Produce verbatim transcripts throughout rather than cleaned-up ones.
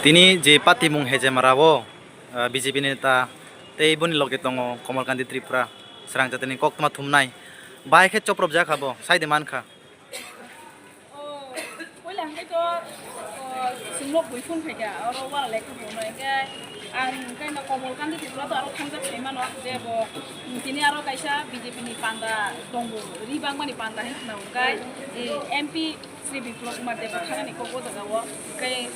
Tini je patimung Hejemara o, ah, B J P ni neta tei boni loge tongo Komal Kanti Tripura, srang jatini koktma thumnai. Bahai khe chopropjak kha bo, sai de man kha. O, puila hwnkhe to, o, chwngno bui phone phaikha, oro wara lekha phone hwnkhe ang hwnkhe no Komal Kanti Tripura to aro thangjak sai mano, je bo, mm, tini aro kaisa B J P ni panda tongo, ri bangmani panda hinwi khna hwnkhe, e, M P Sri Biplab Kumar Deb bo thangani kok o jaga o, hwnkhe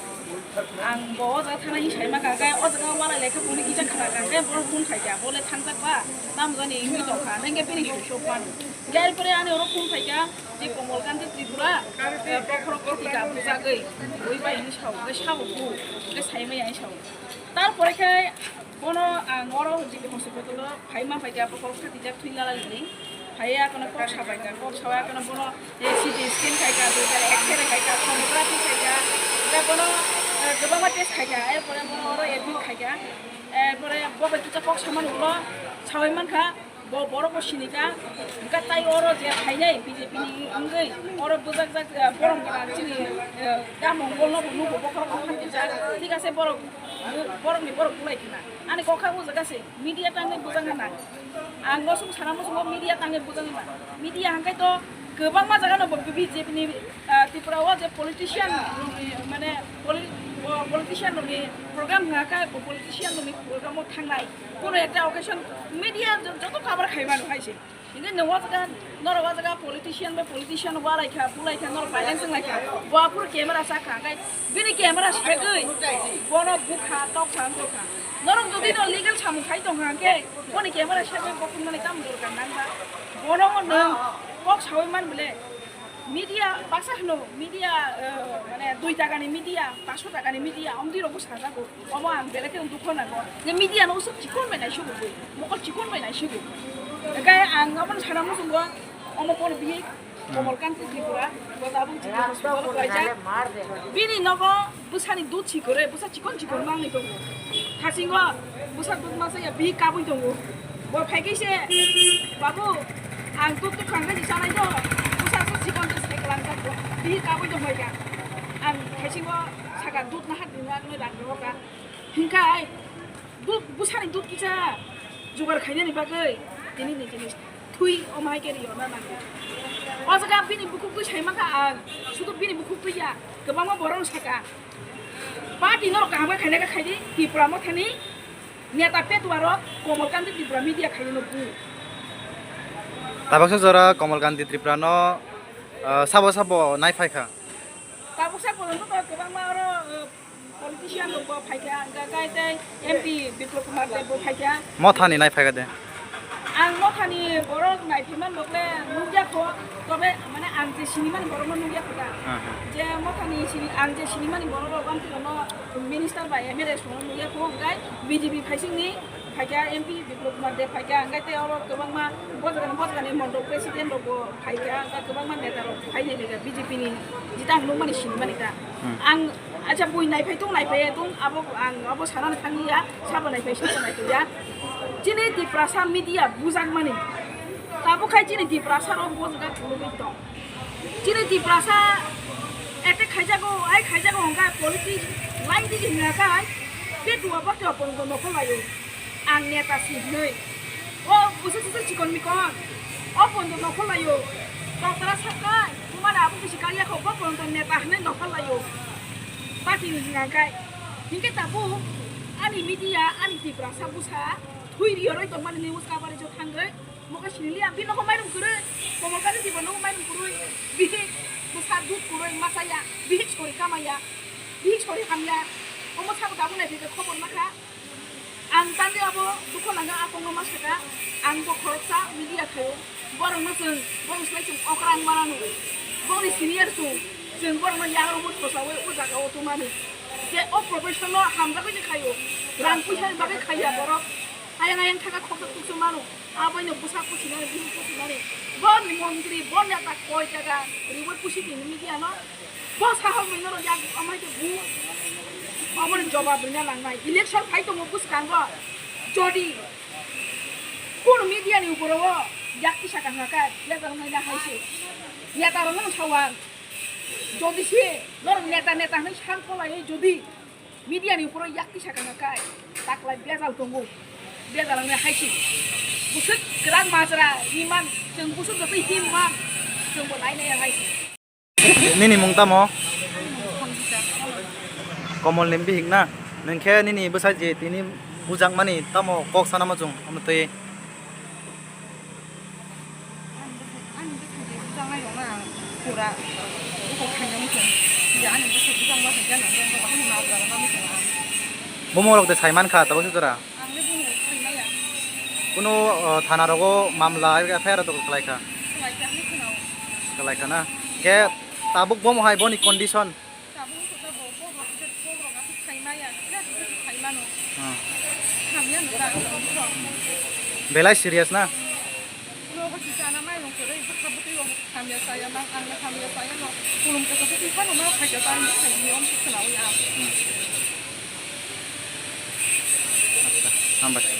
ang bo o jaga thangna hinwi sai mankha, hwnkhe o jaga o wara lekha phone kisa khna kha, hwnkhe bo phone phaikha, bo le thangjak ba, tamo jani hinwi tongkha, hwnkhe bini sui sok mano. Hwnkhe er pore ani oro phone phaikha, je Komal Kanti Tripura, eh, bokhorok khati ka bujagwi, bui bai hinwi sao, hwnkhe sao bo, hwnkhe sai maya hinwi sao. Tarpore khe bono ang oro G P hospital o phai ma phaikha, bokhorok khati jak thwi lala lini. Phaiya kono kok sa phaikha, kok sawi kono bono, eh, C T scan khaikha, dui jar X-ray khaikha, sonography khaikha, hwnkhe bono, eh, kwbangma test khaikha, er pore bono oro admit khaikha. Er pore bo bai kisa kok samani ulo sawi mankha. Bo borok bo sini kha, hwnkhe tai oro je phainai B J P ni wngwi oro bwjakjak, eh, borom gwnang chini, eh, da Mongol no bo nugo bokhorok wngkha kisa. Thik ase, borok, borok ni borok bulai khna. Ani kok kha o jaga se media tangwi bwjak nang. Ang mosong sana mosongo media tangwi bwjak nang. Media hwnkhe to kwbangma jaga no bo B J P ni, eh, Tripura o je politician rok ni mane poli-, o politician rok ni program hwnkha khe bo politician rok ni program o thangnai. Kuno ekta occasion media jo-, joto cover khai mano hai se. Hingke nwng o jaga, norok o jaga politician bai politician walai kha, bulai kha, norok violence wng lai kha. Bo aphuru camera sak kha, hingke bini camera segwi bono bukha, tok kha, wng kha. Norok jodi no legal samung khai tong kha, hingke boni camera segwi bo thwngmani tamo dorkar nang kha. Bono nwng kok saui man bole. Media baksa hwno, media, eh, mane dui takani media, paso takani media, omdi rokbo sajago. Omo ang belai kheno dukho nango. Je media no usuk chikon bai naisugo bui, mokol chikon bai naisugo. Hingke ang omono sana muchungo, omo bono bihik, Komal Kanti Tripura, bo tabuk G P hospital o klaijak. Bini nogo bwsani dud si kwrwi, bwsa chikon chikon mangni tongo. Hasingo bwsa dud masa ya bihik kabui tongo. Bo phaikhe se, "Babu, ang dud tubkhang khe se chanai do, bwsa aswk chikon khe se klamjak bo." Bihik kabui tongbai kha. Ang haisingo saka dud nahar dino, ang rang rwkha. Hingkha ai, dud, bwsani dud kisa jugar khainani bagwi tini ni jinis. Thwi omo hai khe rwna nango. O jaga bini bukhuk twi sai mankha ang, sudu bini bukhuk twi ya, kwbangma borok no saka. Party norok kaham khe khaina khe khaidi, Tipra Mothani neta petuarok Komal Kanti Tripura media khaidi no bu. Tabuksa jora Komal Kanti Tripura no, ah, sabo sabo nai phai kha. Tabuksa porjonto to kwbangma oro, eh, politician rok bo phaikha, hingkha khe tei M P Biplab Kumar Deb bo phaikha. Mothani nai phaikha de. Ang Mothani borok nai phaiman rok le nukya kho, tobe mane ang je sinimani borok no nukya kho da. Aha. Je Mothani sini, ang je sinimani borok rok amtwi rok no minister bai M L A song no nukya kho, hingkha B J P phaising ni phaikha, M P Biplab Kumar Deb phaikha, hingkha tei oro kwbangma bojagani, bojagani mondol president rok bo phaikha, hingkha kwbangma neta rok phainai phaikha B J P ni, jeta ang nukmani sinimani ta. Hmm. Ang, acha, bui naiphai tong, naiphai tong, abo ang abo sanani thangya, sabo naiphai, sabo naiphai ya. Chini Tiprasa media bujakmani. Tabuk khai chini Tiprasa rok bojak phulugwi tong. Chini Tiprasa attack khaijago, ai khaijago hwnkha politics line digi hwnkha khai, bethua bethua pono nokhorlaio. Ang neta si hwnwi. O bwswk bwswk chikon mikon. O pono nokhorlaio. Doctora saknai, bumani abo bisi karya kho, bo pono neta hwnwi nokhorlaio. Party ni hwnka khai. Hinkhe tabuk ani media, ani Tiprasa bwsa thwi riyoroi tongmani news coverage o thangwi. Mokol siniliya, bini nogo mairum kwrwi, Komal Kanti Tripura nogo mairum kwrwi, bihik bwsa dud kwrwi masa ya, bihik sori kama ya, bihik sori hamya, omo sabo tabuk naiphai khe khobor ma kha. Ang tangwi abo dukho nangkha, a kokno ma sakha, ang bo khoroksa media khaio, borokno chwng, borok slai chwng okrang mananw, boni senior chwng, chwng borokno yakrwngwi khosaui o jagao tongmani, je o profession no hamjagwi se khaio, rang puisa ni bagwi khaiya borok, ayang ayang thaka khoksa tuksa mano. Aboino bwsa pusinani, bihik pusinani. Borni montri, borni ata koi jaga riwi pusi tini media no. Bo sahok ni norok yak amai ke bu. Aboni jobab rina nangnai. Election phai tongo bwskango. Jodi kunu media ni uporo o yak kisa kahaka, yak rok nai na hai se. Neta rok no sawan. Jodi se norok neta, neta hinwi sang kolai jodi Media ni ukhoro yak tisa kana kai, taklai bejal tongo, bejal wngwi hai se. Bwswk kwrak majra riman, chwng bwswk joto himman, chwngbo nai nai hai se. Nini mung tamo? Komol ni bihik na? Nwng khe nini bwsai je tini bujakmani tamo kok sanama chwng, omo twi. Ani bwsai je bujaknai rok na pura bukhuk khainani se. Je ani bwsai bujakma khaikhe ano je nogo ani majra no nang se. Bumung rok de sai man kha tabuk se jora. Ang le bumung sai maya. Kuno, uh, thana rogo mamla F I R to khlai kha. Khlai kha, ani khwnao. Khlai kha na. Khe tabuk bomo hai boni condition. Tabuk wngkha bo, bohrok khe, bohrok aswk khai maya, birat khe khai mano. Hmm. Hamya no ta. Belai serious na? Nogo si chana mai rong kwrwi, bwkha bwtwi rok hamya chaya mang, ang hamya chaya no. Kulum kasa khe phano ma khai kha, ta ni khai ni om khe khwnawi ang. Hmm. Acha, hambai.